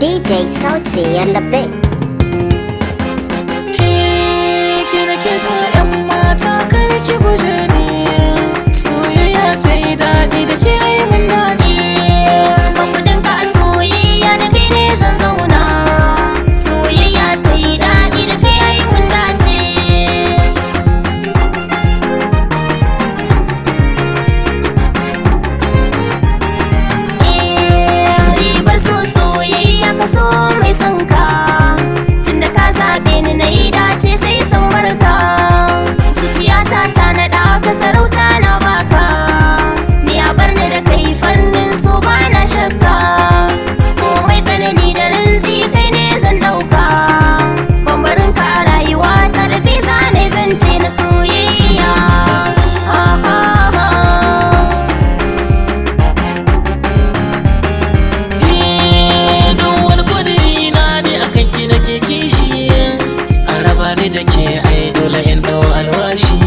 DJ Sauti and the Big. Ke da ke so 'yan mata, kar ki guje ni. Soyayya ta yi daɗi da ke, yi mun dace. Ban ka a soyayya, da kai ne zan zauna. Soyayya ta yi daɗi da kai, ai mun dace. Eh, ribar so soyayya ka so mai son ka. Tunda ka zaɓe ni, na yi dace, sai san barka. Zuciyata ta naɗa ka, sarauta na baka. Ni a bar ni da kai, fannin so ba na shakka. Komai tsanani da rinzi, kai ne zan ɗauka. Bambarin ka a rayuwa ta, da kai zane zance na soyayya. Ha, ha, ha. Don wani kudiri na ne akan ki nake kishi. An raba ni da ke, ai dole in dau alwashi.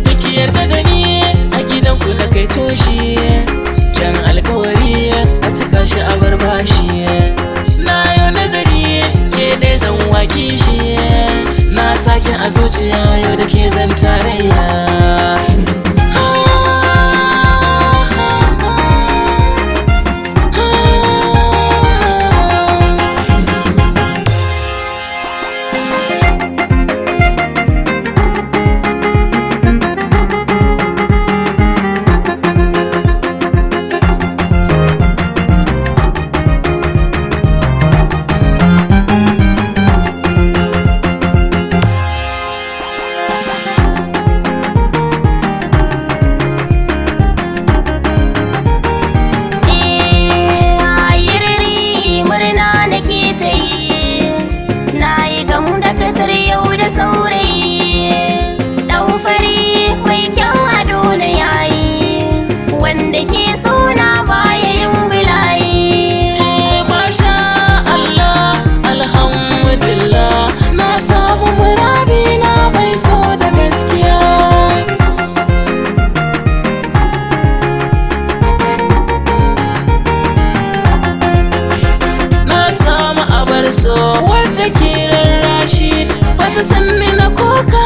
Da ki yarda da ni, a gidan ku na kai toshi. Kyan alkawari a cika shi, a bar bashi. Na yau nazari, ke ɗaya zan waki shi. Na sake a zuciya, yau da ke zan tarayya. Yiriri, murna nake ta yi. Na yi gam da katar yau da saurayi. Dan fari mai kyan ado na yayi, wanda ke so na baya yin bilayi. Masha Allah, alhamdulillah, na samu muradi na mai so da gaskiya. Na samu abar so wadda ke rarrashi, bata sanni na koka.